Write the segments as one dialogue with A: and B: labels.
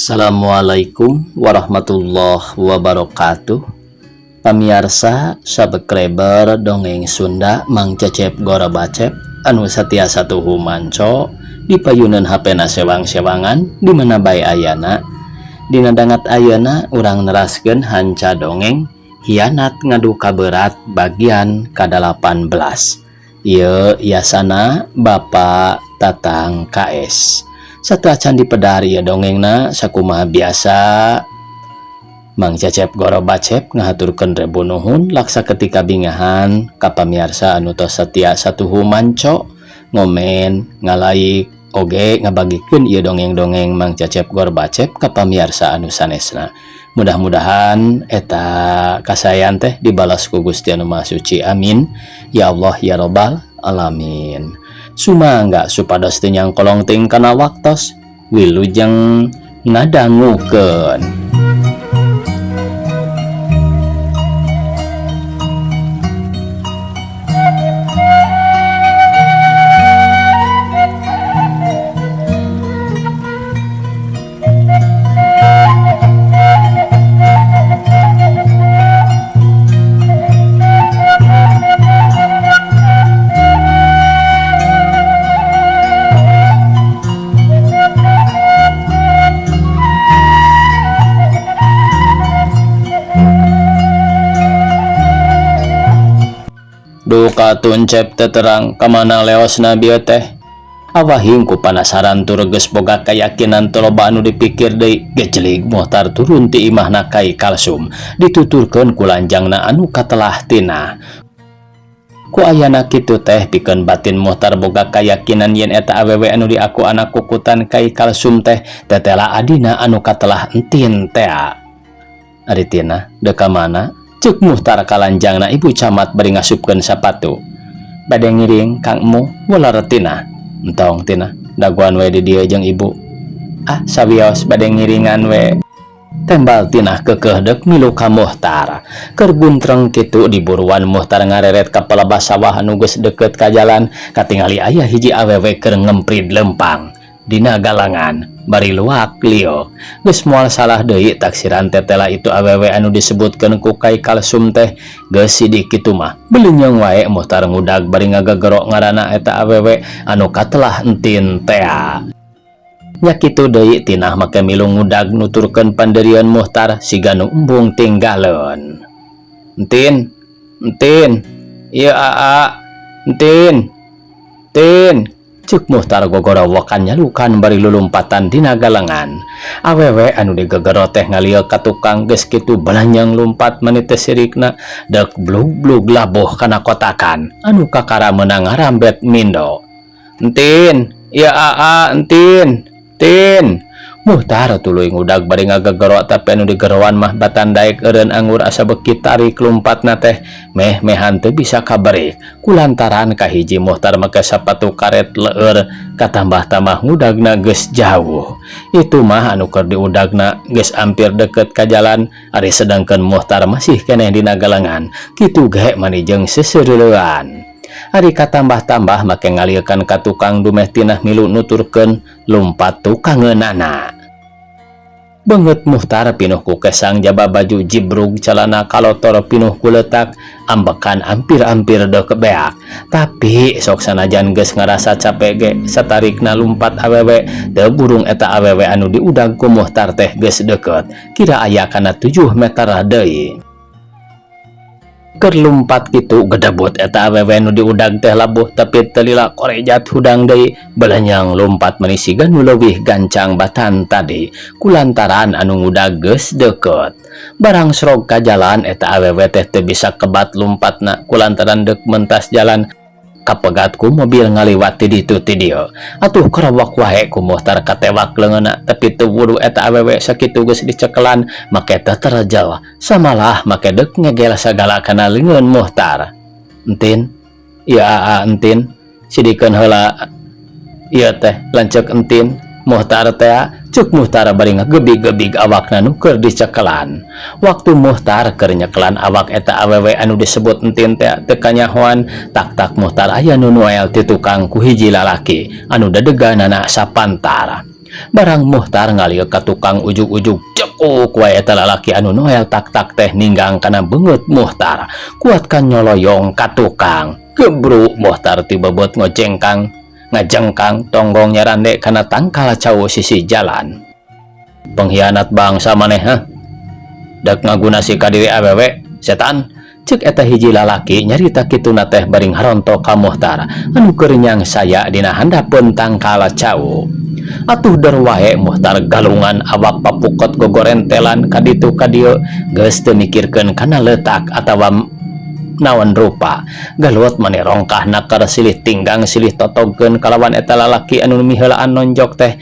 A: Assalamualaikum warahmatullahi wabarakatuh. Pamiarsa subscriber dongeng Sunda Mang Cecep Gorobacep anu satiasa tuhu manco di payunan HP na sewang-sewangan di mana bae ayana. Dina dangat ayeuna urang neraskeun hanca dongeng Hianat Ngadu Kaberat bagian ka-18. Ieu yasana Bapak Tatang KS. Sateuacan dipedar ieu dongengna, sakumaha biasa Mang Cecep Gorobacep ngahaturkeun rebu nuhun laksa ketika bingahan ka pamiarsa anu tos setia satuhu manco, ngomen, ngalaik, oge ngabagikeun ieu dongeng-dongeng Mang Cecep Gorobacep ka pamiarsa anu sanesna. Mudah-mudahan eta kasayan teh dibalas ku Gusti Anu Maha Suci. Amin ya Allah ya Robbal alamin. Sumangga supados teu nyangkolong teuing kana waktos. Wilujeng ngadangukeun. Duka tuncep teu terang kamana leosna bieu teh. Awahing ku panasaran tur geus boga kayakinan teu loba anu dipikir deui, gejlig Muhtar turun ti imahna Kai Kalsum dituturkeun ku lanjangna anu katelah Tina. Ku ayana kitu teh pikeun batin Muhtar boga kayakinan yen eta awewe anu diaku anak kukutan Kai Kalsum teh tetela adina anu katelah Entin tea. Ari Tina deuk ka mana? Ceuk Muhtar kalanjangna ibu camat bari ngasupkeun sapatu. Bade ngiring Kang Emu weler Tina. Entong Tina, dagoan we di dieu jeung ibu. Ah, sawios bade ngiringan we. Tembal Tina keukeuh deuk milu ka Muhtar. Keur guntreng kitu diburuan Muhtar ngareret ka palebah sawah anu geus deukeut ka jalan, katingali aya hiji awewe keur ngemprid lempang dina galangan bari luak liuk. Geus moal salah deui taksiran tetela itu awewe anu disebutkeun ku Kai Kalsum teh. Geus sidik kitu mah beleunyeung wae Muhtar ngudag bari ngagagero ngaranna eta awewe anu katelah Entin tea. Nya kitu deui Tinah make milu ngudag nuturkeun panderian Muhtar siga nu embung tinggaleun. Entin, Entin, ieu aa, Entin, Tin. Ceuk Muhtar gogorowokan nyalukan bari lulumpatan dina galengan. Awewe anu digegero teh ngalieu ka tukang, geus kitu balanyang lumpat mani teh sirikna deuk blug-blug labuh kana kotakan anu kakara meunang ngarambet mindo. Entin, ieu aa, Entin, Tin. Muhtar tuluy ngudag bari ngagegero, tapi anu digeroan mah batan daek eureun anggur asa beuki tarik lumpatna teh meh-mehan teu bisa kaberik kulantaran kahiji Muhtar make sapatu karet leueur, katambah-tambah ngudagna geus jauh. Itu mah anu keur diudagna geus ampir deukeut ka jalan, ari sedangkeun Muhtar masih keneh dina galengan kitu ge mani jeung seseureuleuan. Ari katambah-tambah make ngaliekan ka tukang dumeh Tinah milu nuturkeun lumpat tukangeunana. Beungeut Muhtar pinuh ku kesang jaba baju jibrug, calana kalotor pinuh ku leutak, ambekan ampir-ampir deuk beak. Tapi sok sanajan geus ngarasa capek ge satarikna lumpat awewe teu burung eta awewe anu diudag ku Muhtar teh geus deukeut kira aya kana 7 meter deui. Keur lumpat kitu gedebut eta awewe nu diudag teh labuh, tapi teu lila korejat hudang deui, belenyang lumpat meni siga nu leuwih gancang batan tadi kulantaran anu ngudag geus deukeut. Barang srog ka jalan eta awewe teh teu bisa kebat lumpatna kulantaran deuk mentas jalan kapegat ku mobil ngaliwat ti ditu ti dieu. Atuh kerewok wae ku Muhtar katewak leungeunna, tapi teu wudu eta awewe sakitu geus dicekelan make teu terjel samalah make deuk ngegel sagala kana leungeun Muhtar. Entin, ieu aa Entin, sidikeun heula ieu teh lanceuk Entin Muhtar teh, ceuk Muhtar bari ngagebig-gebig awakna nu keur dicekelan. Waktu Muhtar keur nyekelan awak eta awewe anu disebut Entin teh teu kanyahoan, tak-tak Muhtar aya nu noel ti tukang ku hiji lalaki anu dadeganana sapantar. Barang Muhtar ngalieu ka tukang ujug-ujug cekuk wae eta lalaki anu noel tak-tak teh ninggang kana beungeut Muhtar. Kuat ka nyoloyong ka tukang. Gebru Muhtar ti bebeut ngojengkang ngajengkang tonggong nyarande kana tangkal cau sisi jalan. Pengkhianat bangsa maneh hah? Dek ngaguna si ka diri awewe setan cek eta hiji lalaki nyarita kituna teh bari ngarontok ka Muhtar anu keur nyangsaya dina handapeun tangkal cau. Atuh der wae Muhtar galungan awak papukot gogorentelan ka ditu ka dieu geus teu mikirkeun kana leutak atawa naon rupa. Galuot mani rongkah nakar silih tinggang silih totogkeun kalawan eta lalaki anu miheulaan nonjok teh.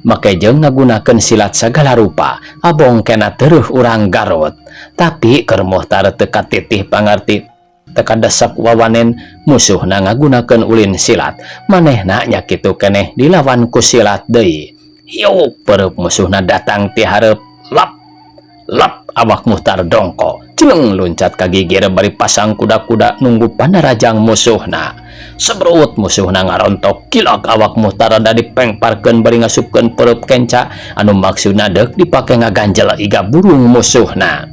A: Make jeung ngagunakeun silat sagala rupa, abong kena tereuh urang Garut. Tapi keur Muhtar teu katitih pangarti teu kadesek wawanen musuhna ngagunakeun ulin silat, manehna nya kitu keneh dilawan ku silat deui. Hiuk pereup musuhna datang ti hareup, lap lap awak Muhtar dongko, celeng luncat ka gigir bari pasang kuda-kuda nunggu panarajang musuhna. Sebrut musuhna ngarontok kilak awak Muhtar rada dipengparkeun bari ngasupkeun pereup kenca anu maksudna deuk dipake ngaganjel iga burung musuhna.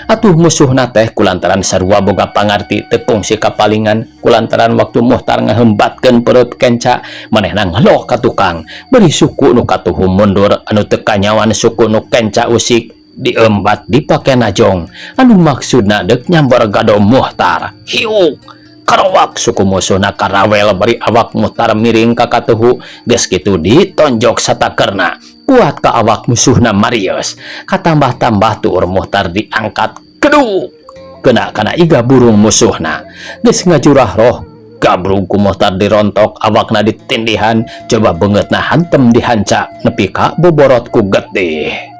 A: Atuh musuhna teh kulantaran sarua boga pangarti teu kungsi kapalingan kulantaran waktu Muhtar ngahembatkeun pereup kenca manehna ngelok ka tukang bari suku nu katuhu mundur anu teu kanyawan suku nu kenca usik diembat dipake najong anu maksudna deuk nyambar gado Muhtar. Hiuk karowak suku musuhna karawel bari awak Muhtar miring ka katuhu geus kitu ditonjok satakerna kuat ka awak musuhna marius katambah-tambah tuur Muhtar diangkat keduk kena kana iga burung musuhna geus ngajurah roh gabrug ku Muhtar dirontok awakna ditindihan coba beungeutna hantem dihanca nepi ka boborot ku getih.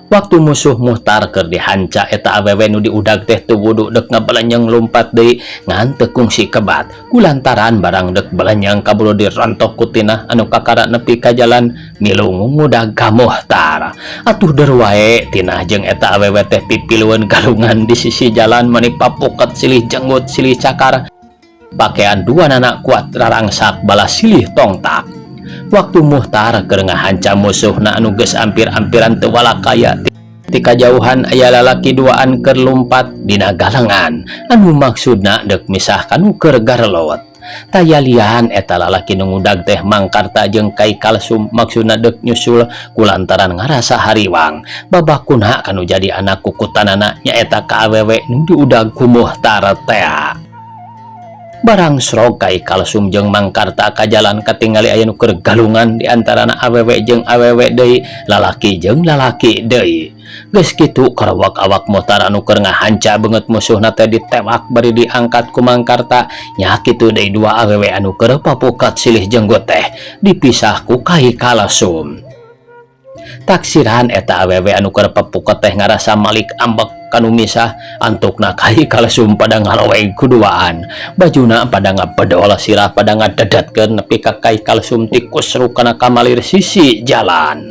A: Waktu musuh Muhtar keur dihanca eta awewe nu diudag teh teu wudu deuk ngabelenyeng lumpat deui ngan teu kungsi kebat kulantaran barang deuk belenyeng kaburu dirontok ku Tinah anu kakara nepi ka jalan milu ngudag ka Muhtar. Atuh der wae Tinah jeung eta awewe teh pipilueun galungan di sisi jalan mani papuket silih jenggut silih cakar pakaian dua nana kuat rarangsak balas silih tongtak. Waktu Muhtar keur ngahanca musuhna anu geus ampir-ampiran teu walakaya ti kajauhan aya lalaki duaan keur lumpat dina galengan anu maksudna deuk misah kanu keur garelot. Tayalian eta lalaki nu ngudag teh Mangkarta jeung Kai Kalsum maksudna deuk nyusul kulantaran ngarasa hariwang babakuna kanu jadi anak kukutanana nyaeta ka awewe nu diudag ku Muhtar tea. Barang srog Kai Kalsum jeung Mangkarta ka jalan katingali aya nu keur galungan di antarana awewe jeung awewe deui lalaki jeung lalaki deui. Geus kitu karowak awak Muhtar anu keur ngahanca beungeut musuhna teh ditewak bari diangkat ku Mangkarta nya kitu deui dua awewe anu keur papukat silih jenggot teh dipisah ku Kai Kalsum. Taksiran eta awewe anu keur papukat teh ngarasa malik ambek kanu misah antukna Kai Kalsum pada ngaloweng kuduaan bajuna pada ngabedol sirah pada ngadedatkeun nepi ka Kai Kalsum tikusruk kana kamalir sisi jalan.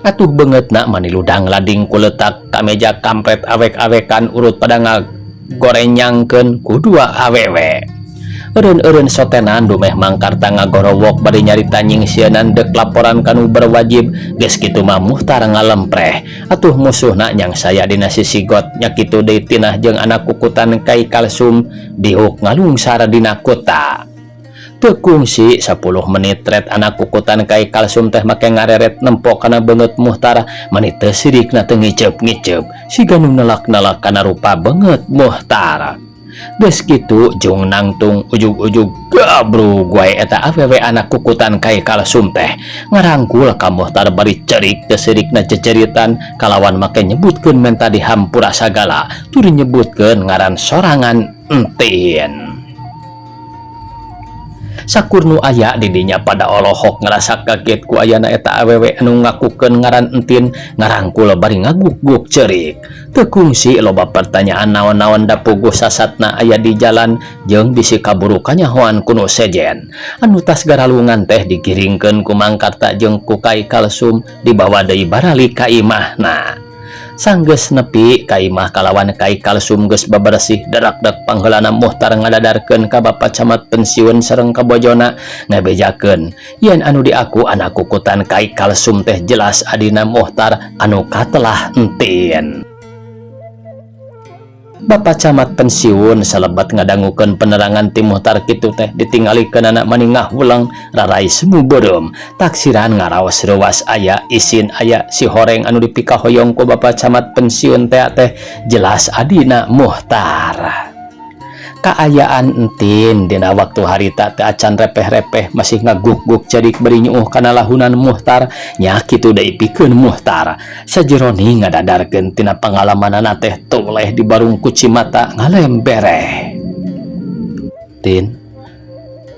A: Atuh beungeutna mani ludang lading kuletak ka meja kampret awek-awekan urut pada ngagorenyangkeun ku dua awewe. Eureun-eureun sotenan dumeh Mangkarta ngagorowok bari nyarita nyingsieunan deuk laporan kanu berwajib geus kitu mah Muhtar ngalempreh. Atuh musuhna nyangsaya dina sisi got nya kitu deui Tinah jeung anak kukutan Kai Kalsum diuk ngalungsar dina kuta. Teu kungsi 10 menit ret anak kukutan Kai Kalsum teh make ngareret nempo kana beungeut Muhtar mani teu sirikna teu ngiceup-ngiceup siga nu nelak-nelak kana rupa beungeut Muhtar. Geus kitu jung nangtung ujug-ujug gabrug wae eta awewe anak kukutan Kai Kalsum teh ngarangkul ka Muhtar bari cerik teu sirikna ceceritan kalawan make nyebutkeun menta dihampura sagala tur nyebutkeun ngaran sorangan Entin. Sakur nu aya di dinya pada olohok ngerasa kaget ku ayana eta awewe anu ngakukeun ngaran Entin ngarangkul bari ngaguk-guk cerik. Teu kungsi loba pertanyaan naon-naon da puguh sasatna aya di jalan jeung bisi kaburu kanyahoan ku nu sejen. Anu tas garalungan teh digiringkeun ku Mangkarta jeung ku Kai Kalsum dibawa deui baralik ka imahna. Sanggeus nepi ka imah kalawan Kai Kalsum geus baberesih darakdak pangheulana Muhtar ngadadarkeun ka Bapak Camat pensiun sareng ka bojona ngabejakeun yen anu diaku anak kukutan Kai Kalsum teh jelas adina Muhtar anu katelah Entin. Bapak Camat pensiun salebat ngadangukeun penerangan ti Muhtar kitu teh ditinggalikeun anak mani ngahulang rarai semu beureum taksiran ngaraos reuwas aya isin aya si horeng anu dipikahoyong ku Bapak Camat pensiun teh teh jelas adina Muhtar. Kaayaan Entin dina waktu harita teh acan repeh-repeh masih ngaguk-guk cerik bari nyuuh kana lahunan Muhtar nya kitu deui pikeun Muhtar sajeroni ngadadarkeun tina pangalamanana teh toleh di barung kuci mata ngalembereh. Tin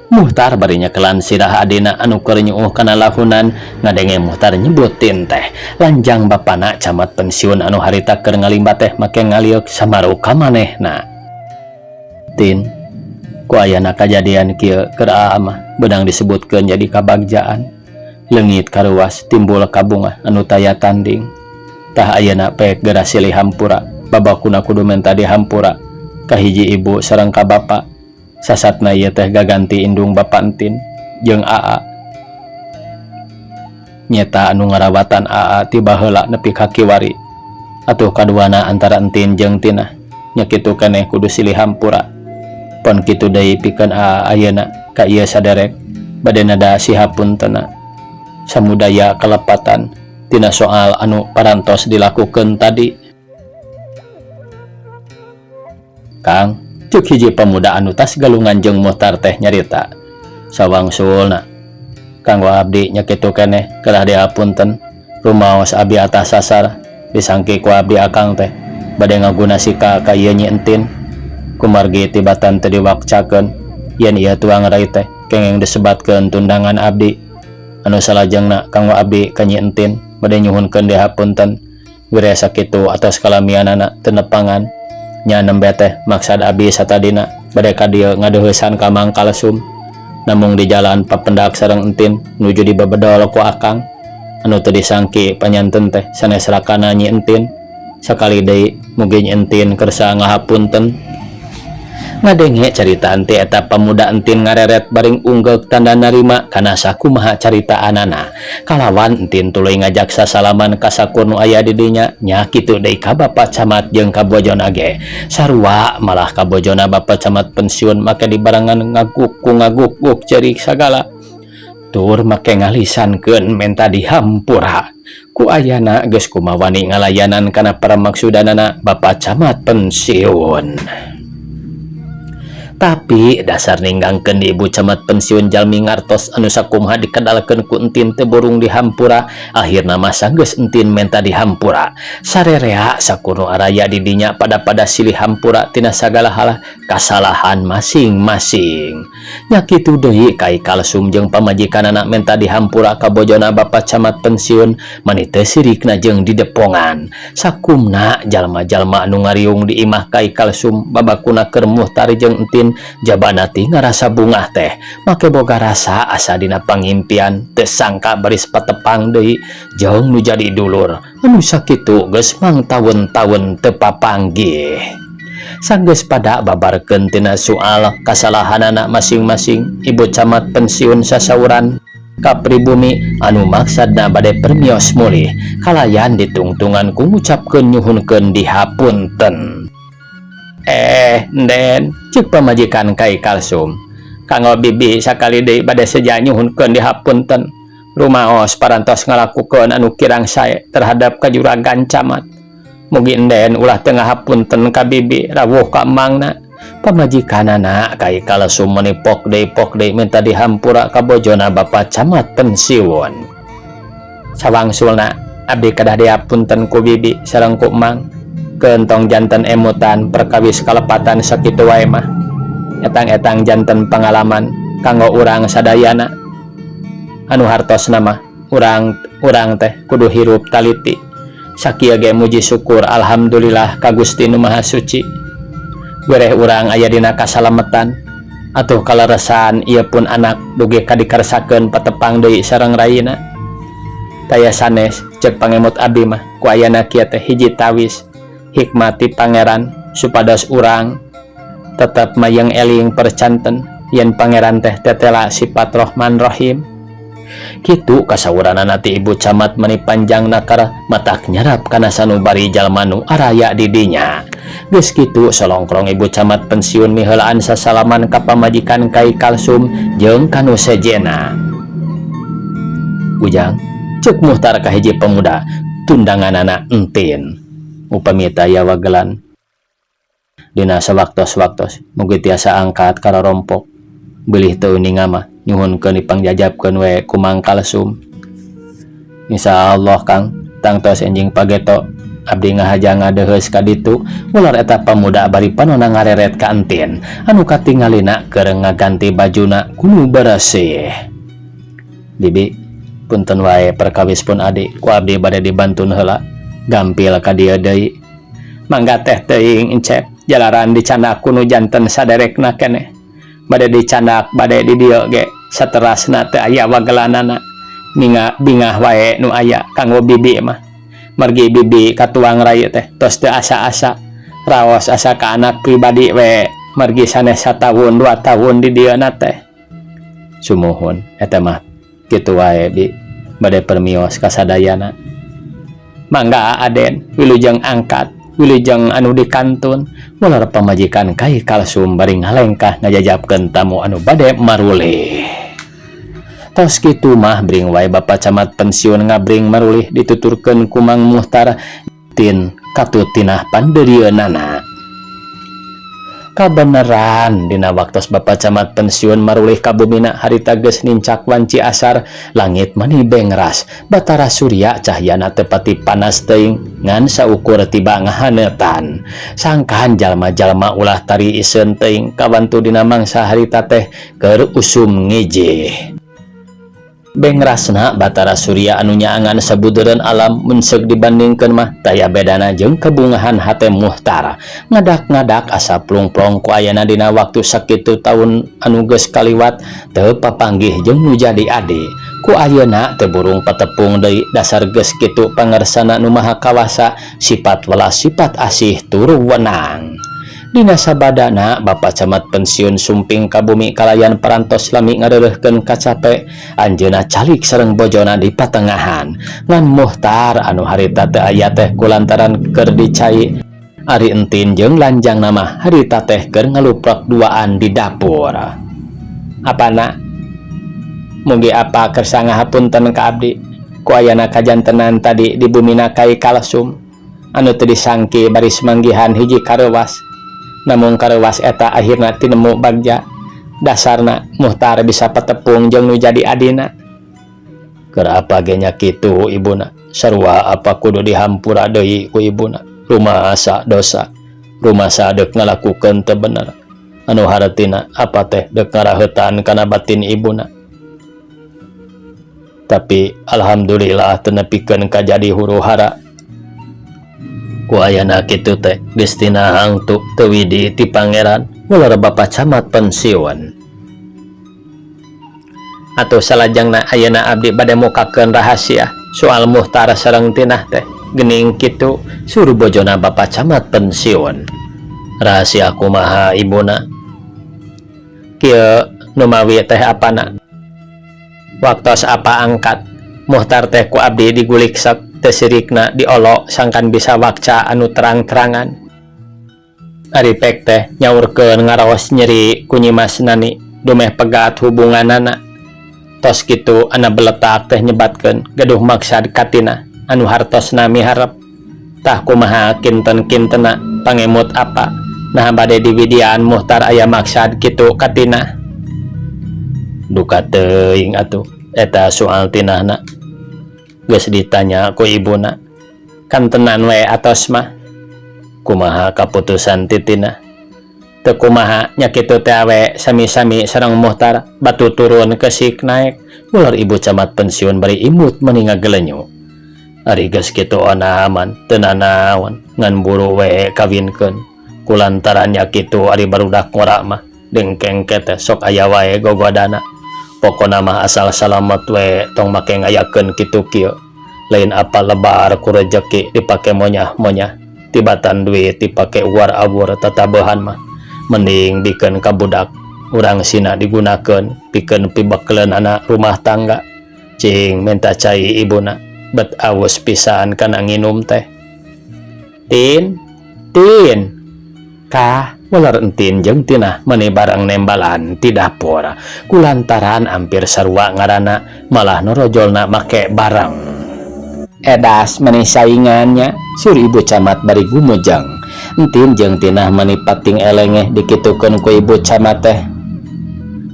A: Muhtar bari nyekelan sirah adina anu keur nyuuh kana lahunan ngadenge Muhtar nyebut Tin teh lanjang bapana camat pensiun anu harita keur ngalimbat teh make ngalieuk samaru ka manehna. Tin, ku ayana kajadian kieu keur aa mah beunang disebutkeun jadi kabagjaan leungit karuas timbul kabungah anu taya tanding. Tah, ayeuna pek geura silih hampura, babakuna kudu menta dihampura ka hiji ibu sareng ka bapa. Sasatna ieu teh gaganti indung bapa Entin jeung aa nyeta anu ngarawatan aa ti baheula nepi ka kiwari. Atuh kaduana antara Entin jeung Tina nya kitu keneh kudu silih hampura. Pon kitu deui pikeun aa ayeuna ka ieu saderek bade nada sihapuntena samudaya kalepatan tina soal anu parantos dilakukeun tadi. Kang, cek hiji pemuda anu tas galungan jeung Muhtar teh nyarita sawangsulna kanggo abdi nya kitu keneh kedah dihapunten rumaos abi atas sasar disangki ku abdi akang teh bade ngaguna sika ka ieu Nyi Entin kumargi tibatan teu diwakcakeun yen ieu tuang rai teh kengeng disebatkeun tundangan abdi. Anu salajengna kanggo abdi ka Nyi Entin bade nyuhunkeun dihapunten wire sakitu atos kalamianana teu nepangan nya nembe teh maksad abdi satadina bade ka dieu ngadeuheusan ka Mang Kalsum namung di jalan papendak sareng Entin nuju dibebedol ku akang anu teu disangki panyanten teh sanes rakana Nyi Entin. Sakali deui mugi Nyi Entin kersa ngahapunten. Ngadenge carita ti eta pamuda, Entin ngareret baring unggeuk tanda narima kana sakumaha caritaanana. Kalawan Entin tuluy ngajak sasalaman ka sakur nu aya di dinya nya kitu deui ka Bapak Camat jeung ka bojona ge sarua. Malah ka bojona Bapak Camat pensiun make dibarengan ngaguk ku ngaguk cerik sagala tur make ngalisankeun menta dihampura. Ku ayana geus kumawani ngalayanan kana parmaksudanana Bapak Camat pensiun. Tapi dasar ninggangkeun di ibu camat pensiun jalmi ngartos anu sakumaha dikedalkeun ku Entin teu burung dihampura. Akhirna mah sanggeus Entin menta dihampura, sarerea sakur nu araya di dinya pada-pada silih hampura tina sagala hal kasalahan masing-masing. Nya kitu deui Kai Kalsum jeung pamajikanana menta dihampura ka bojona Bapak Camat pensiun mani teu sirikna jeung didepongan. Sakumna jalma-jalma anu ngariung di imah Kai Kalsum babakuna keur Muhtar jeung Entin jabana ti ngarasa bungah teh make boga rasa asa dina pangimpian teu sangka baris patepang deui jeung nu jadi dulur anu sakitu geus mangtaun-taun teu papanggih. Sanggeus pada babarkeun tina soal kasalahanana masing-masing, ibu camat pensiun sasauran ka pribumi anu maksadna bade permios mulih kalayan ditungtungan ku ngucapkeun nyuhunkeun dihapunten. "Eh, Nden," cek pamajikan Kai Kalsum, "kanggo bibi sakali deui bade seja nyuhunkeun dihapunten rumaos parantos ngalakukeun anu kirang sae terhadap ka juragan camat. Mugi Enden ulah teu ngahapunten ka bibi rawuh ka emangna." Pamajikanana Kai Kalsum meuni pok deui pok deui minta dihampura ka bojona Bapak Camat pensiun. "Sawangsulna abdi kedah dihapunten ku bibi sareng ku emang. Keun tong janten emutan perkawis kalepatan sakitu wae mah. Etang-etang janten pengalaman kanggo urang sadayana. Anu hartosna mah urang urang teh kudu hirup taliti. Sakieu ge muji syukur alhamdulillah ka Gusti Nu Maha Suci. Wereh urang aya dina kasalametan. Atuh kaleresan ieu pun anak dugi ka dikersakeun patepang deui sareng rayina." Taya sanes cek pangemut abdi mah ku ayana kieu teh hiji tawis hikmah ti Pangeran supados urang tetep mayeng eling percanten yen Pangeran teh tetela sifat Rohman Rohim. Kitu kasawuranana ti ibu camat meni panjang nakar matak nyarap kana sanubari jalma nu araya di dinya. Geus kitu solongkrong ibu camat pensiun miheulaan sasalaman ka pamajikan Kai Kalsum jeung ka nu sejena. Ujang, cek Muhtar ka hiji pemuda tundanganana Entin. Upami taya wagelan dina sawaktos-waktos mugi tiasa angkat kararompok bilih teu uninga mah nyuhunkeun dipangjajabkeun we ku Mang Kalsum. Insyaallah Kang, tangtos enjing pageto abdi ngahaja ngadeheus ka ditu. Ular eta pamuda bari panona ngareret ka Entin anu katingalina keur ngaganti bajuna ku nu beresih. Bibi, punten wae perkawis pun adi ku abdi bade dibantun heula gampil ka dieu deui. Mangga teh teuing Encep, jalaran dicandak ku nu janten saderekna keneh. Bade dicandak bade di dieu ge saterasna teu aya wagelanana. Ninga bingah wae nu aya kanggo bibi mah. Margi bibi katuang rai teh tos teu asa-asa raos asa ka anak pribadi we margi sanes satahun 2 tahun di dieu na teh. Sumuhun eta mah kitu wae bi bade permios kasadayana. Mangga Aden wilujeng angkat wilujeng anu dikantun. Ular pamajikan Kai Kalsum bari ngalengkah ngajajabkeun tamu anu bade marulih. Tos kitu mah bring wae Bapak Camat pensiun ngabring marulih dituturkeun ku Mang Muhtar tin katutinah pandeurieunana. Kabeneran dina waktos Bapak Camat pensiun marulih ka bumina harita geus nincak wanci asar, langit mani bengras Batara Surya cahyana teu pati panas teuing ngan saukur tiba ngahaneutan. Sangkan jalma-jalma ulah tari iseun teuing kabantu dina mangsa harita teh keur usum ngijih. Bengrasna Batara Surya anu nyaangan sabudeureun alam mun seuk dibandingkeun mah taya bedana jeung kabungahan hate Muhtar. Ngadak-ngadak asa plong-plong ku ayana dina waktu sakitu taun anu geus kaliwat teu papanggih jeung nu jadi adi. Ku ayeuna teu burung patepung deui dasar geus kitu pangersana nu maha kawasa sifat welas sifat asih turu wenang. Dina sabadana Bapak Camat pensiun sumping ka bumi kalayan parantos lami ngareureurkeun kacape. Anjeunna calik sareng bojona di patengahan. Ngan Muhtar anu harita teu aya teh kulantaran keur dicai. Ari Entin jeung lanjang nama harita teh keur ngaluprak duaan di dapur. Apana? Mugi apa kersa ngahapunten ka abdi ku ayana kajantenan tadi di bumina Kai Kalsum anu teu disangki baris manggihan hiji kareuwas. Namun kareuwas eta akhirna tinemu bagja. Dasarna Muhtar bisa patepung jeung nu jadi adina. Keur apa ge nya kitu ibuna? Sarua apa kudu dihampura deui ku ibuna? Rumasa dosa, rumasa deuk ngalakukeun teu bener. Anu hartina apa teh deuk ngaraheutan kana batin ibuna. Tapi alhamdulillah teu nepikeun ka jadi huru hara. Ku ayana kitu teh geus tina hangtu teu widi ti pangeran ular Bapak Camat pensiun. Atuh salajengna ayeuna abdi bade mukakeun rahasia soal Muhtar sareng Tinah teh geuning kitu suruh bojona Bapak Camat pensiun. Rahasia kumaha ibuna? Kieu numawi teh apana? Waktos apa angkat Muhtar teh ku abdi digulik sok teu sirikna diolok sangkan bisa wakca anu terang-terangan. Ari pek teh nyaurkeun ngaraos nyeri ku Nyimas Nani dumeh pegat hubunganana. Tos kitu ana beletak teh nyebatkeun gaduh maksad katina anu hartosna miharep. Tah kumaha kinten-kintena pangemut apa nah bade diwidian Muhtar aya maksad kitu katina. Duka teuing atuh eta soal tinahna. Geus ditanya ku ibuna kantenan we atos mah. Kumaha kaputusan titina? Teu kumaha nya kitu teh awe sami-sami sareng Muhtar batu turun kesik naek. Ular ibu camat pensiun bari imut meni ngagelenyu. Ari geus kitu onaman teu nanaon ngan buru we kawinkeun. Kulantaran nya kitu ari barudak ngora mah dengkeng teh sok aya wae gogodana. Pokona mah asal salamet we tong make ngayakeun kitu kieu. Lain apa lebar ku rejeki dipake monyah-monyah tibatan duit dipake uwar-awur tatabehan mah mending bikeun ka budak urang sina digunakeun pikeun pibekeleun anak rumah tangga. Cing minta cai ibuna bet aus pisan kana nginum teh. Tin, tin, kah waler Entin jeung Tinah meuni bareng nembalan ti dapur kulantaran ampir sarua ngaranna malah norojolna make bareng. Edas meuni saingannya sur ibu camat bari gumujeng. Entin jeung Tinah meuni pating elengeh dikitukeun ku ibu camat teh.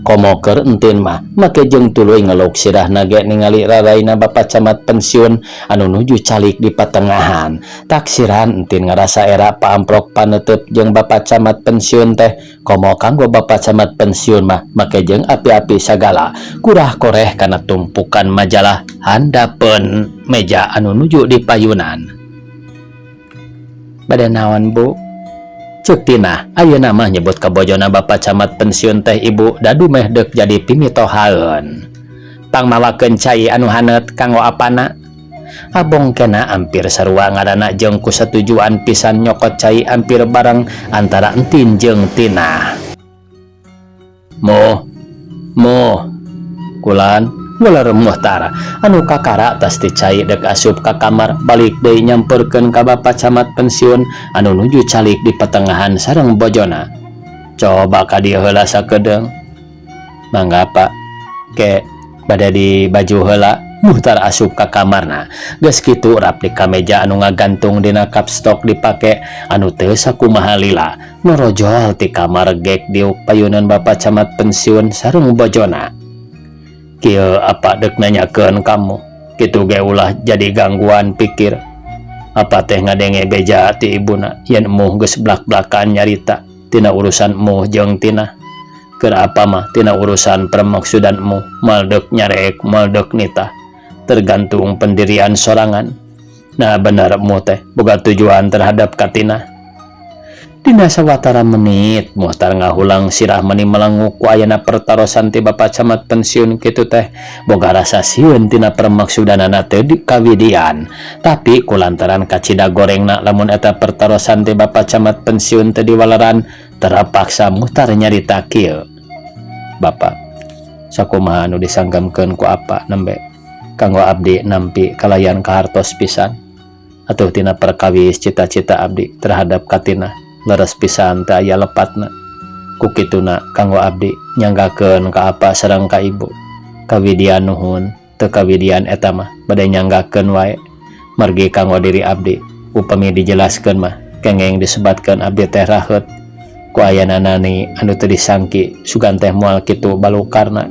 A: Komo keur Entin mah make jeung tuluy ngeluk sirahna ge ningali raraina bapak camat pensiun anu nuju calik di patengahan. Taksiran Entin ngarasa era paamprok paneuteub jeung bapak camat pensiun teh. Komo kanggo bapak camat pensiun mah make jeung api-api sagala kurah koreh kana tumpukan majalah handapeun meja anu nuju di payunan. Bade naon, Bu? Ceuk Tinah ayeuna mah nyebut ka bojona bapak camat pensiun teh ibu dadu meh deuk jadi pimitohaeun. Pangmawakeun cai anu haneut kanggo apana? Abongkena ampir sarua ngaranna jeung kusatujuan pisan nyokot cai ampir bareng antara Entin jeung Tinah. Moh, moh, kulan waler Muhtar anu kakara tas ti cai dek asup ka kamar balik deui nyamperkeun ka bapak camat pensiun anu nuju calik di petengahan sareng bojona. Coba ka dieu heula sakedeung. Mangga, Pak. Ke bade di baju heula. Muhtar asup ka kamarna. Geus kitu rap di kameja anu ngagantung dina kapstok dipake anu teu sakumaha lila norojol ti kamar gek diuk payunan bapak camat pensiun sareng bojona. Kieu apa dek nanyakeun kamu kitu ge ulah jadi gangguan pikir. Apa teh ngadenge beja ti ibuna yen emuh geus blak-blakan nyarita tina urusan emuh jeung Tinah. Keur apa mah tina urusan permaksudan emuh moal deuk nyarek moal deuk nitah tergantung pendirian sorangan. Nah bener emuh teh boga tujuan terhadap ka Tinah. Dina sawatara menit Muhtar ngahulang sirah meni melenguk ku ayana pertarosan ti bapak camat pensiun kitu teh boga rasa sieun tina permaksudanana teu kawidian. Tapi kulantaran kacida gorengna lamun eta pertarosan ti bapak camat pensiun teu diwaleran terpaksa Muhtar nyarita kieu. Bapak, sakumaha anu disanggemkeun ku apa nembe kanggo abdi nampi kalayan kahartos pisan atuh tina perkawis cita-cita abdi terhadap ka Tinah leres pisan teu aya lepatna. Ku kituna kanggo abdi nyanggakeun ka apa sareng ka ibu kawidian nuhun teu kawidian eta mah bade nyanggakeun wae margi kanggo diri abdi upami dijelaskeun mah kengeng disebatkeun abdi teh raheut ku ayana nani anu teu disangki sugan teh moal kitu balukarna.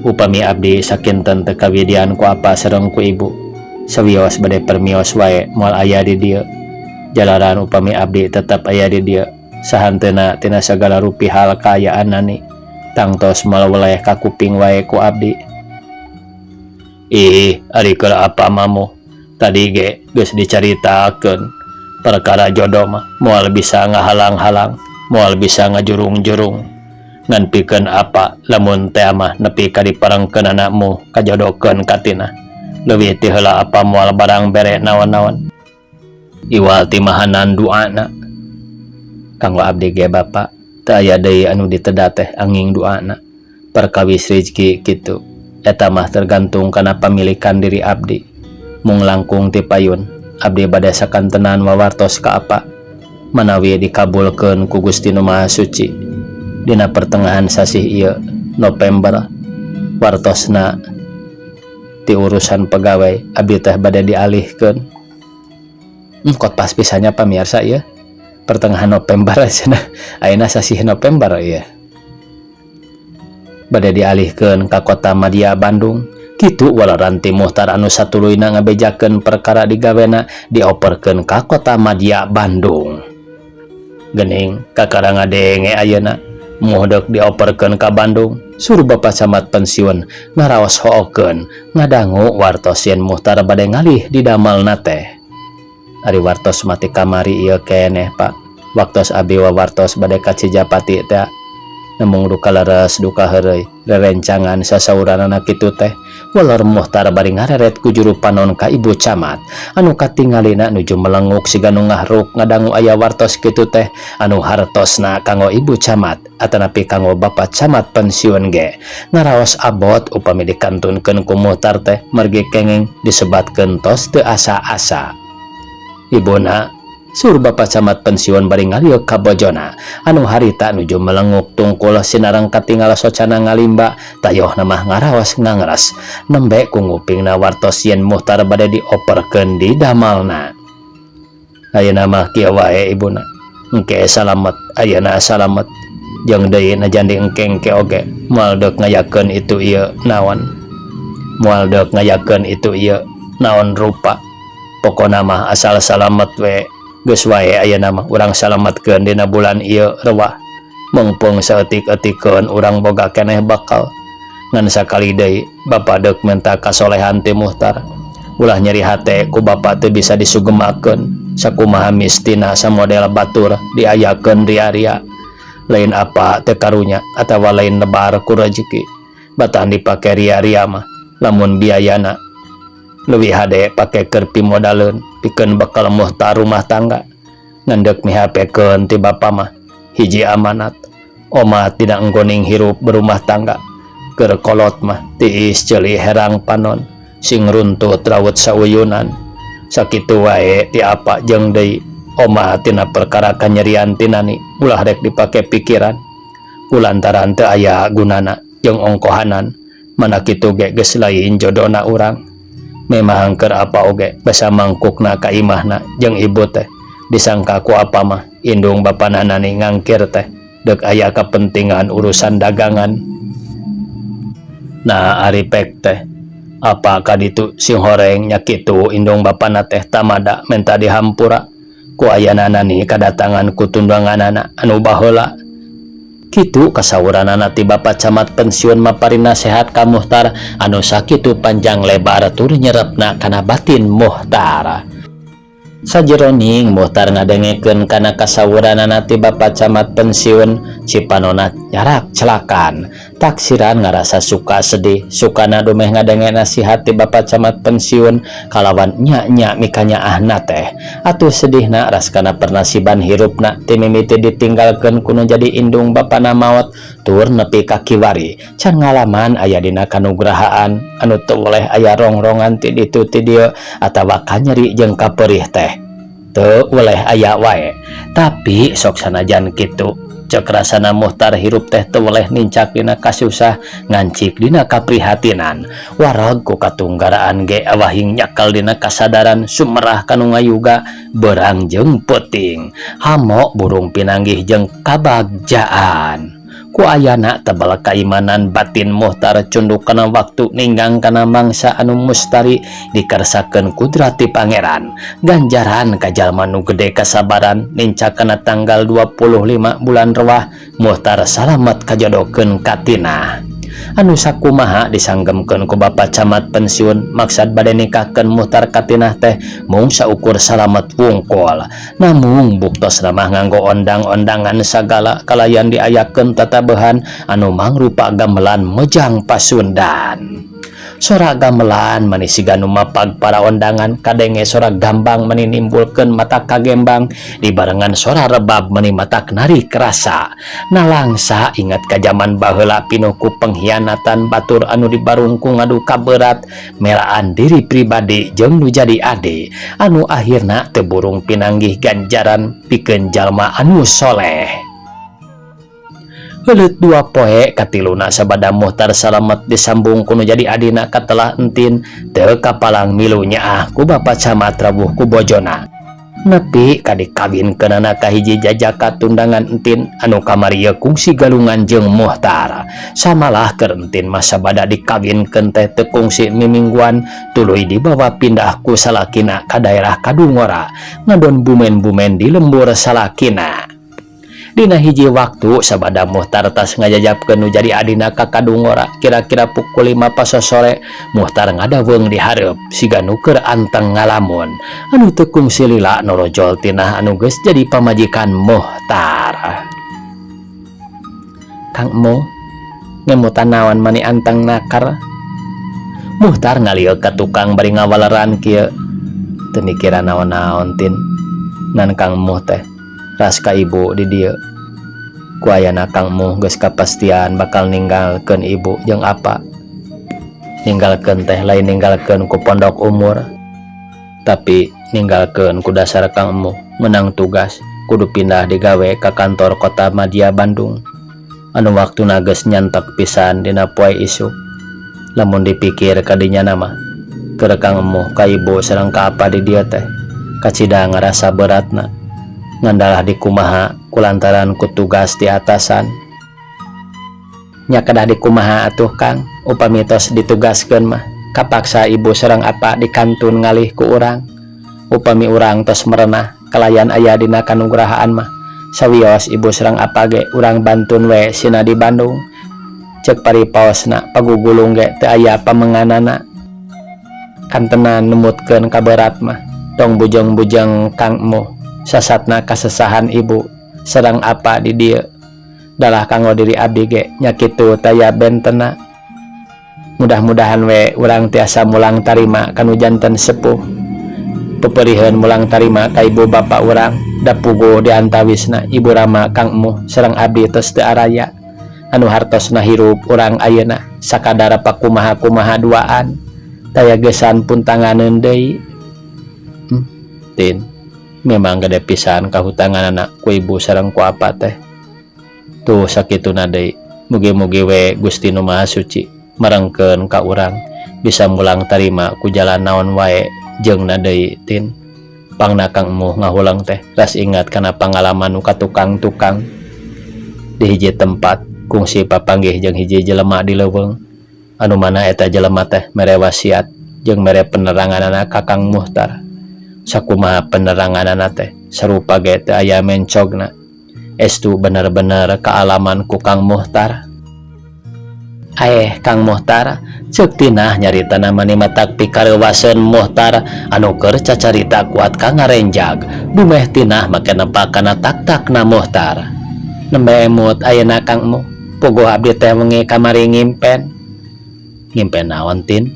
A: Upami abdi sakinten teu kawidian ku apa sareng ku ibu sawios bade permios wae moal aya di dieu. Jalaran upami abdi tetap aya di dieu sahanteuna tina sagala rupi hal kaayaan nani tangtos moal weleh ka kuping wae ku abdi. Ih, ari keur apa mamu tadi ge geus dicaritakeun perkara jodoh mah moal bisa ngahalang-halang moal bisa ngajurung-jurung ngan pikeun apa lamun teh mah nepi ka diparengkeun anakmu kajodohkeun ka Tinah leuwih ti heula apa moal barang bere naon-naon iwal ti mahanan duana. Kanggo abdi ge Bapak teu aya deui anu diteda teh anging duana. Perkawis rezeki kitu eta mah tergantung kana pamilikan diri abdi. Mung langkung ti payun abdi bade sakantenan wawartos ka apa manawi dikabulkeun ku Gusti Nu Maha Suci dina pertengahan sasih ieu November wartosna ti urusan pegawai abdi teh bade dialihkeun. Kot pas pisannya pamirsa ya pertengahan November cenah ayeuna sasih November ya bade dialihkeun ka kota Madya Bandung. Kitu waleran ti Muhtar anu satuluyna ngabejakeun perkara digawena dioperkeun ka kota Madya Bandung. Gening kakara ngadenge ayeuna moh deuk dioperkeun ka Bandung suruh bapak camat pensiun ngaraos hookeun ngadangu wartos yen Muhtar bade ngalih di damelna teh. Ari wartos mati kamari ieu keneh, Pak, waktos abi wawartos bade ka Cijapati teh Namung duka leres duka heureuy rerencangan sasauranana kitu teh welor Muhtar bari ngareret ku juru panon ka ibu camat anu katingalina nuju melenguk siga nu ngahruk ngadangu aya wartos kitu teh anu hartosna kanggo ibu camat atanapi kanggo bapak camat pensiun ge ngaraos abot upami dikantunkeun ku Muhtar teh margi kenging disebatkeun tos teu asa-asa. Ibuna, Sur Bapak Camat pensiun bari ngaliuk ka bojona anu harita nuju melenguk tungkul sinareng katingal socana ngalimba tayohna mah ngaraos ngangras nembe ku ngupingna wartos yen Muhtar bade dioperkeun di damalna. Ayeuna mah kieu wae ibuna, engke salamet ayeuna salamet jeung deui najan di engke-engke oge moal deuk ngayakeun itu ieu naon moal deuk ngayakeun itu ieu naon rupa pokona mah asal salamet we. Geus wae ayeuna mah urang salametkeun dina bulan ieu rewah mungpung saeutik-eutikeun urang boga keneh bakal ngan sakali deui bapa deuk menta kasolehan ti Muhtar ulah nyeri hate ku bapa teu bisa disugemakeun sakumaha mistina samodel batur diayakeun ria-ria lain apa teu karunya atawa lain lebar ku rejeki batan dipake ria-ria mah lamun biayana leuwih hade pake keur pimodaleun pikeun bekal Muhtar rumah tangga ngan deuk mihapekeun ti bapa mah hiji amanat omat dina enggoning hirup berumah tangga keur kolot mah tiis ceuli herang panon sing runtut raut sauyunan sakitu wae ti apa jeung deui omat tina perkara kanyerian tinani ulah rek dipake pikiran kulantaran teu aya gunana jeung ongkohanan mana kitu ge geus lain jodona urang. Memang keur apa oge basa mangkukna ka imahna jeung ibu teh disangka ku apa mah indung bapana nani ngangkir teh deuk aya kepentingan urusan dagangan. Nah ari pek teh apa kaditu sing horeng nya kitu indung bapana teh tamada menta dihampura ku ayana nani kadatangan ku tundanganana anu baheula. Kitu kasawuranana ti Bapak Camat pensiun mapari nasehat ka Muhtar anu sakitu panjang lebar tur nyerepna kana batin Muhtar. Sajeroning Muhtar ngadengekeun kana kasawuranana ti Bapak Camat pensiun cipanona jarak celakan taksiran ngarasa suka sedih sukana dumeh ngadenge nasihat ti Bapak Camat pensiun kalawan nya-nya mikanyaahna teh atuh sedihna ras kana pernasiban hirupna ti mimiti ditinggalkeun kuno jadi indung bapana maot tur nepi ka kiwari can ngalaman aya dina kanugrahaan anu teu weleh aya rongrongan ti ditu ti dieu atawa kanyeri jeung kaperih teh teu weleh aya wae tapi sok sanajan kitu cek rasana Muhtar hirup teh teu weleh nincak dina kasusah ngancik dina kaprihatinan wareg ku katunggaraan ge awahing nyakal dina kasadaran sumerah kanu ngayuga berang jeung peuting hamo burung pinanggih jeung kabagjaan ku ayana tebal kaimanan batin Muhtar cunduk kana waktu ninggang kana mangsa anu mustari dikersakeun kudrat ti pangeran ganjaran ka jalma nu gede kasabaran nincak kana tanggal 25 bulan Rewah Muhtar salamet kajodokeun ka Tina anu sakumaha disanggemkeun ku Bapak Camat pensiun maksad bade nikahkeun Muhtar ka Tinah teh mung saukur salamet wungkul namung buktosna mah nganggo ondang-ondangan sagala kalayan diayakeun tatabehan anu mangrupa gamelan mejang Pasundan. Sora gamelan mani siga nu mapag para ondangan kadenge sora gambang mani nimbulkeun mata kagembang dibarengan sora rebab mani matak narik rasa nalangsa ingat ka jaman baheula pinuh ku pengkhianatan batur anu dibarungkung ngadu kaberat melaan diri pribadi jeung nu jadi ade anu akhirna teu burung pinanggih ganjaran pikeun jalma anu soleh. Heuleut dua poe katiluna sabada Muhtar salamet disambung kuno jadi adina katelah entin teu kapalang milu nyaah ku Bapak Camat rawuh ku bojona nepi ka dikawinkeunana ka hiji jajaka tundangan entin anu kamari ieu kungsi galungan jeung Muhtar samalah keur entin mah sabada dikawinkeun teh teu kungsi mimingguan tuluy dibawa pindah ku salakina ka daerah Kadungora ngadon bumen-bumen di lembur salakina. Dina hiji waktu sabada Muhtar tas ngajajapkeun nu jadi adina ka Kadungora kira-kira pukul 5 pasosore Muhtar ngadaweung di hareup siga nu keur anteng ngalamun anu teu kungsi lila norojol Tinah anu geus jadi pamajikan Muhtar. Kang Emuh ngemutan naon mani anteng naker. Muhtar ngalieuk ka tukang bari ngawaleran kieu. Teu mikiran naon-naon Tin. Ngan Kang Emuh teh ras ka ibu di dieu. Ku ayana Kang Emuh geus kapastian bakal ninggalkeun ibu jeung apa. Ninggalkeun teh lain ninggalkeun ku pondok umur. Tapi ninggalkeun ku dasar Kang Emuh menang tugas kudu pindah digawe ka kantor kota Madya Bandung. Anu waktuna geus nyantek pisan dina poe isuk. Lamun dipikir kadinya mah keur Kang Emuh ka ibu sareng ka apa di dieu teh kacida ngarasa beratna. Ngan dalah dikumaha kulantaran ku tugas di atasan. Nya kedah dikumaha atuh Kang upami tos ditugaskeun mah kapaksa ibu sareng apa dikantun ngalih ku urang. Upami urang tos merenah kalayan aya dina kanugrahaan mah sawios ibu sareng apa ge urang bantun we sina di Bandung. Cek paripaosna pagugulung ge teu aya pamenganana. Kantenan numutkeun kaberat mah tong bujeng-bujeng Kang Emuh sasatna kasesahan ibu sareng apa di dieu. Dalah kanggo diri abdi ge nya kitu taya bentena. Mudah-mudahan we urang tiasa mulang tarima kanu janten sepuh. Peperiheun mulang tarima ka ibu bapa urang da puguh di antawisna ibu rama Kang Emuh sareng abdi tos teu araya. Anu hartosna hirup urang ayeuna sakadar pakumaha-kumaha duaan taya gesan puntanganeun deui. Tin memang gede pisan kahutanganana ku ibu sareng ku apa teh. Tuh sakituna deui mugi-mugi we Gusti Nu Maha Suci merengkeun ka urang bisa mulang tarima ku jalan naon wae jeung na deui Tin. Pangna Kang Emuh ngahulang teh ras ingat kana pangalaman nu ka tukang-tukang di hiji tempat kungsi papanggih jeung hiji jelema di leuweung anu mana eta jelema teh mere wasiat jeung mere peneranganana ka Kang Muhtar. Sakumaha peneranganana teh sarupa ge teu aya mencogna. Estu bener-bener kaalaman ku Kang Muhtar. Aeh Kang Muhtar ceuk Tinah nyaritana mani matak pikareuwaseun Muhtar anu keur cacarita kuat ka ngarenjag. Dumeh Tinah make nempak kana tak-takna Muhtar. Nembe emut ayeuna Kang Emuh. Puguh abdi teh wengi kamari ngimpen. Ngimpen naon Tin?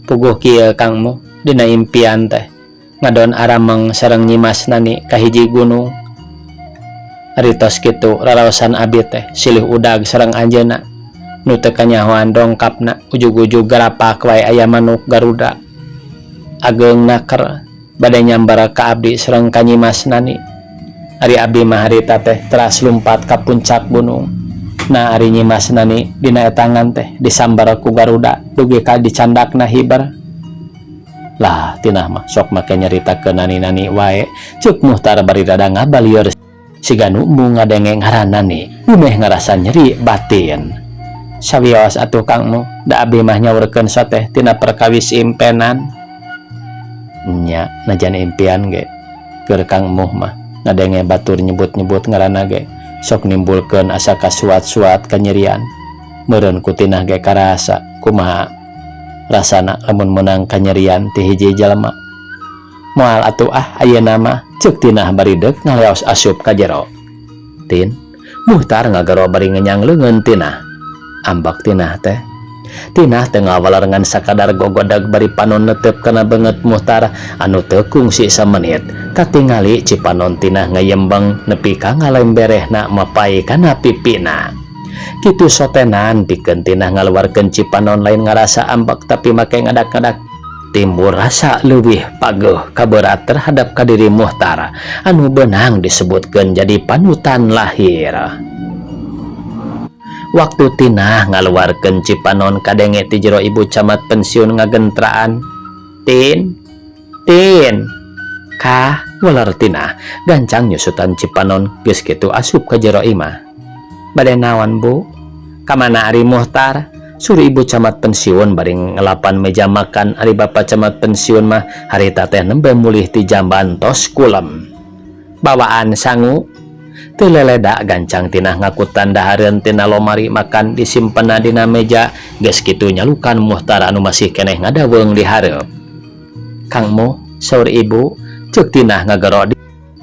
A: Puguh kieu Kang Emuh dina impian teh ngadon arameng sareng Nyimas Nani ka hiji gunung. Ari tos kitu raraosan abdi teh silih udag sareng anjeunna. Nu teu kanyahoan dongkapna ujug-ujug garapak wae aya manuk garuda. Ageung naker bade nyambar ka abdi sareng ka Nyimas Nani. Ari abdi mah harita teh teras lumpat ka puncak gunung. Nah ari Nyimas Nani dina etangan teh disambar ku garuda dugi ka dicandakna hiber. Lah Tinah mah sok make nyaritakeun nani-nani wae ceuk Muhtar bari rada ngabalieur siga nu embung ngadenge ngaran Nani dumeh ngarasa nyeri batin. Sawios atuh Kang Emuh da abdi mah nyaurkeun sateh tina perkawis impenan. Nya najan impian ge keur Kang Emuh mah ngadenge batur nyebut-nyebut ngaranna ge sok nimbulkeun asa kasuat-suat kanyerian. Meureun ku Tinah ge karasa kumaha rasana lamun meunang kanyerian ti hiji jalma. Moal atuh ah ayeuna mah ceuk Tinah bari deuk ngaleos asup ka jero. Tin Muhtar ngagero bari ngenyang leungeun Tinah. Ambak Tinah teh. Tinah teu ngawaler ngan sakadar gogodag bari panon netep kana beungeut Muhtar anu teu kungsi samenit. Katingali cipanon Tinah ngayembeng nepi ka ngalemberehna mapai kana pipina. Kitu sotenan pikeun Tinah ngaluarkeun cipanon lain ngarasa ambek tapi make ngadak-ngadak timbul rasa leuwih pageuh kaberat terhadap ka diri Muhtar anu beunang disebutkeun jadi panutan lahir. Waktu Tinah ngaluarkeun cipanon kadenge ti jero ibu camat pensiun ngagentraan. Tin, Tin, kah waler Tinah gancang nyusutan cipanon geus kitu asup ka jero imah. Bade naon bu? Kamana ari Muhtar? Suruh ibu camat pensiun bari ngelapan meja makan. Ari bapak camat pensiun mah harita teh nembe mulih ti jamban tos kulem. Bawaan sangu. Teu leleda gancang Tinah ngakutan dahareun tina lomari makan disimpenna dina meja geus kitu nyalukan Muhtar anu masih keneh ngadaweung di hareup. Kang Mo, saur ibu, ceuk Tinah ngagero.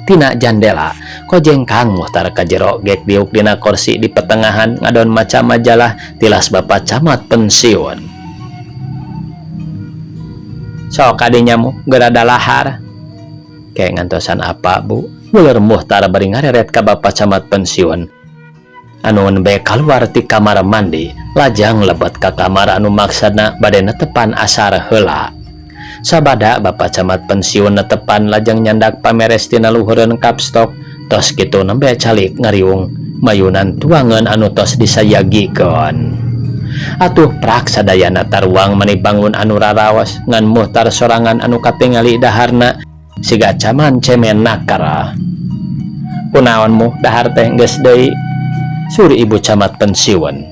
A: Tina jandela kojengkang Muhtar ka jero gek diuk dina korsi di petengahan ngadon maca majalah tilas Bapak Camat pensiun. Sok kadinya mu geura dalahar. Kayak ngantosan apa, Bu? Wuler Muhtar bari ngareret ka Bapak Camat pensiun anu nembe kaluar ti kamar mandi lajang lebet ka kamar anu maksana bade netepan asar heula. Sabada Bapak Camat pensiun netepan lajang nyandak pameres tina luhureun kapstok, tos kitu nembe calik ngariung mayunan tuangan anu tos disayagikeun. Atuh prak sadayana taruang mani bangun anu raraos ngan Muhtar sorangan anu katingali daharna siga caman cemen nakara. Kunaon mu dahar teh geus deui? Suri ibu camat pensiun.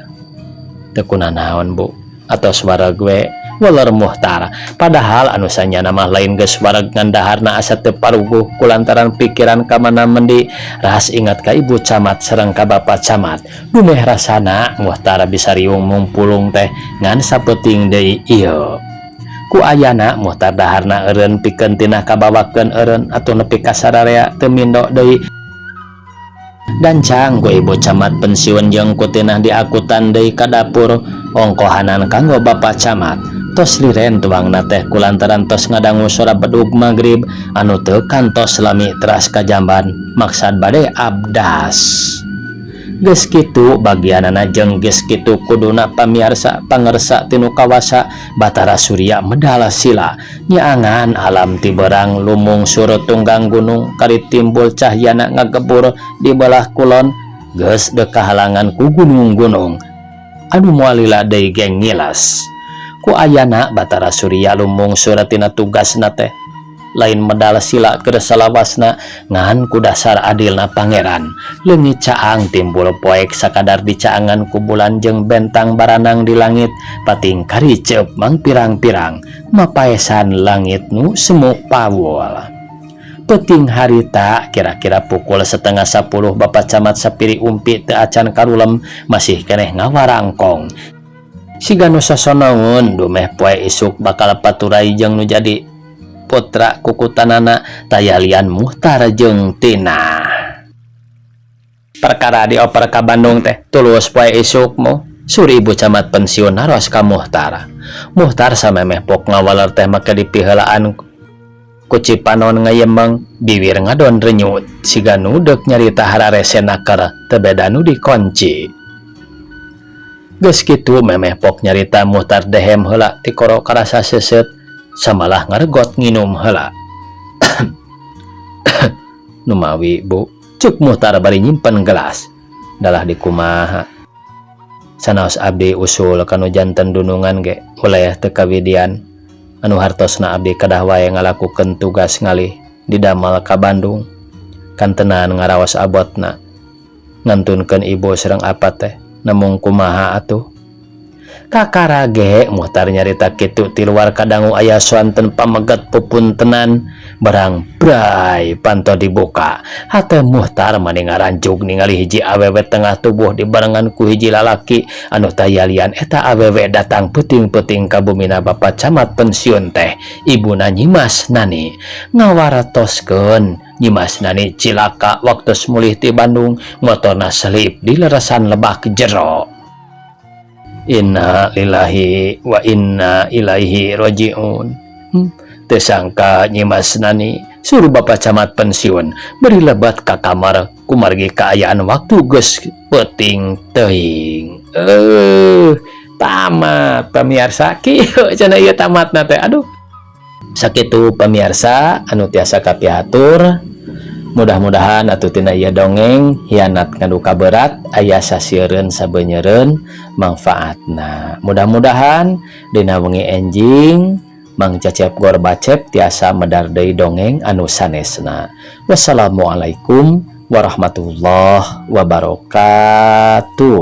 A: Teu kunanaon, Bu, atos wareg we, weler Muhtar. Padahal anu sanyana mah lain geus wareg ngan daharna asa teu paruguh kulantaran pikiran ka mana mendi ras ingat ka ibu camat sareng ka bapak camat. Dumeh rasana Muhtar bisa riung mumpulung teh ngan sapeuting deui ieu. Ku ayana Muhtar daharna eureun pikeun tina kabawakeun eureun atuh nepi ka sararea teu mindo deui. Gancang ku ibu camat pensiun jeung ku Tinah diakutan deui ka dapur ongkohanan kanggo bapak camat. Tos liren tuangna teh kulantaran tos ngadangu sora bedug magrib anu teu kantos lami teras ka jamban maksad bade abdas. Geus kitu bagianana jeung geus kitu kuduna pamiarsa pangersa tinu kawasa Batara Surya medal sila nyaangan alam ti berang lumungsur tunggang gunung kari timbul cahyana ngagebur di belah kulon geus deu kahalangan ku gunung-gunung anu moal lila deui geng ngilas. Ku ayana Batara Surya lumungsur tina tugasna teh lain medal sila keur salawasna ngan ku dasar adilna pangeran. Leungit caang timbul poek sakadar dicaangan ku bulan jeung bentang baranang di langit pating kariceup mangpirang-pirang mapaesan langit nu semu pawul. Peuting harita kira-kira pukul 9.30 Bapak Camat sapiri umpi teu acan karulem masih keneh ngawarangkong. Siga nu sosonoeun dumeh poe isuk bakal paturai jeung nu jadi putra kukutanana tayalian Muhtar jeung Tina. Perkara dioper ka Bandung teh tulus poe isuk mu, suri ibu camat pensiun naros ka Muhtar. Muhtar samemeh pok ngawaler teh make dipiheulaan ku cipanon ngayemeng biwir ngadon renyut siga nu deuk nyarita hararese naker teu beda nu dikonci. Geus kitu memeh pok nyarita Muhtar dehem heula tikoro karasa seuseut samalah ngaregot nginum heula. Numawi, Bu, cuk Muhtar bari nyimpen gelas. Dalah dikumaha sanaos abdi usul kanu janten dunungan ge oleh teu kawidian anu hartosna abdi kedah wae ngalakukeun tugas ngalih didamal ka Bandung kantenan ngaraos abotna ngantunkeun ibu sareng apa teh namung kumaha atuh. Kakara ge Muhtar nyarita kitu ti luar kadangu aya soanten pameget pupuntenan barang bray panto dibuka. Hate Muhtar mani ngaranjug ningali hiji awewe tengah tubuh dibarengan ku hiji lalaki anu tayalian eta awewe datang peuting-peuting ka bumina Bapak Camat pensiun teh ibuna Nyimas Nani. Ngawaratoskeun Nyimas Nani cilaka waktu mulih ti Bandung motorna selip di leresan Lebak Jero. Inna lillahi wa inna ilaihi rojiun. Teu sangka Nyimas Nani, suruh Bapak Camat pensiun beri lebat ka kamar kumargi kaayaan waktu geus peuting teuing. Tamat pemirsa, kieu cenah ieu tamatna teh. Aduh, sakitu pemirsa anu tiasa kapihatur. Mudah-mudahan atuh tina ieu dongeng Hianat Ngaduka Berat aya sasieureun sabenyeureun manfaatna. Mudah-mudahan dina wengi enjing Mang Cecep Gorbacep tiasa medar deui dongeng anu sanesna. Wassalamualaikum warahmatullahi wabarakatuh.